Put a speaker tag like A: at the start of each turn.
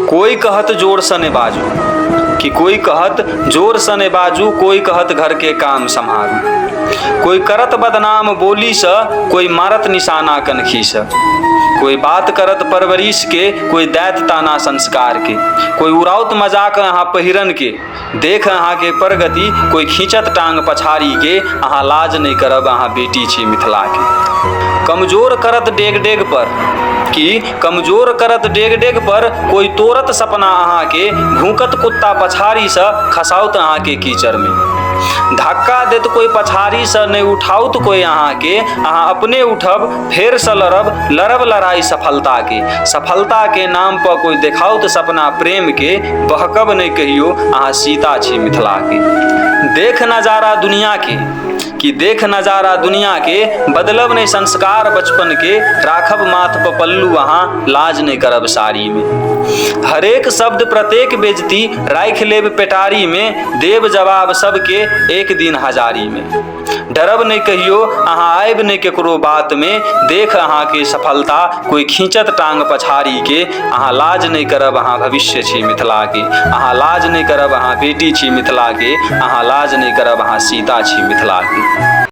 A: कोइ कहत जोरसँ नहि बाजू, कि कोइ कहत जोरसँ नहि बाजू, कोइ कहत घरके काम सम्हारू। कोइ करत बदनाम बोलीसँ, कोइ मारत निशाना कनखीसँ। कोइ बात करत परवरिशके, कोइ दैत ताना संस्कारके। कोइ उड़ाउत मजाक अहाँ पहिरनके, देख अहाँके प्रगति कोइ खींचत टांग पछाड़ीके। अहाँ लाज नहि करब, अहाँ बेटी छी मिथिलाके। कमजोर करत डेग डेग पर, कि कमजोर करत डेग डेग पर, कोइ तोड़त सपना अहाँके। भूकत कुत्ता पछाड़ीसँ, खसाउत अहाँके कीचड़मे। धक्का देत कोइ पछाड़ीसँ, नहि उठाउत कोइ अहाँके। अहाँ अपने उठब, फेरसँ लड़ब, लड़ब लड़ाइ सफलताके। सफलताके नाम पर कोइ देखाउत सपना प्रेमके, बहकब नहि कहियो, अहाँ सीता छी मिथिलाके। देख नजारा दुनियाके, कि देख नजारा दुनियाके, बदलब नहि संस्कार बचपनके। राखब माथ पर पल्लू अहाँ, लाज नहि करब साड़ीमे। हरेक शब्द प्रत्येक बेजती राखि लेब पेटारीमे, देब जवाब सबके एक दिन हजारीमे। डरब नहि कहियो अहाँ, आबि नहि केकरो बातमे। देख अहाँके सफलता कोइ खींचत टांग पछाड़ीके। अहाँ लाज नहि करब, अहाँ भविष्य छी मिथिलाके। अहाँ लाज नहि करब, अहाँ बेटी छी मिथिलाके। अहाँ लाज नहि करब, अहाँ सीता छी मिथिलाके।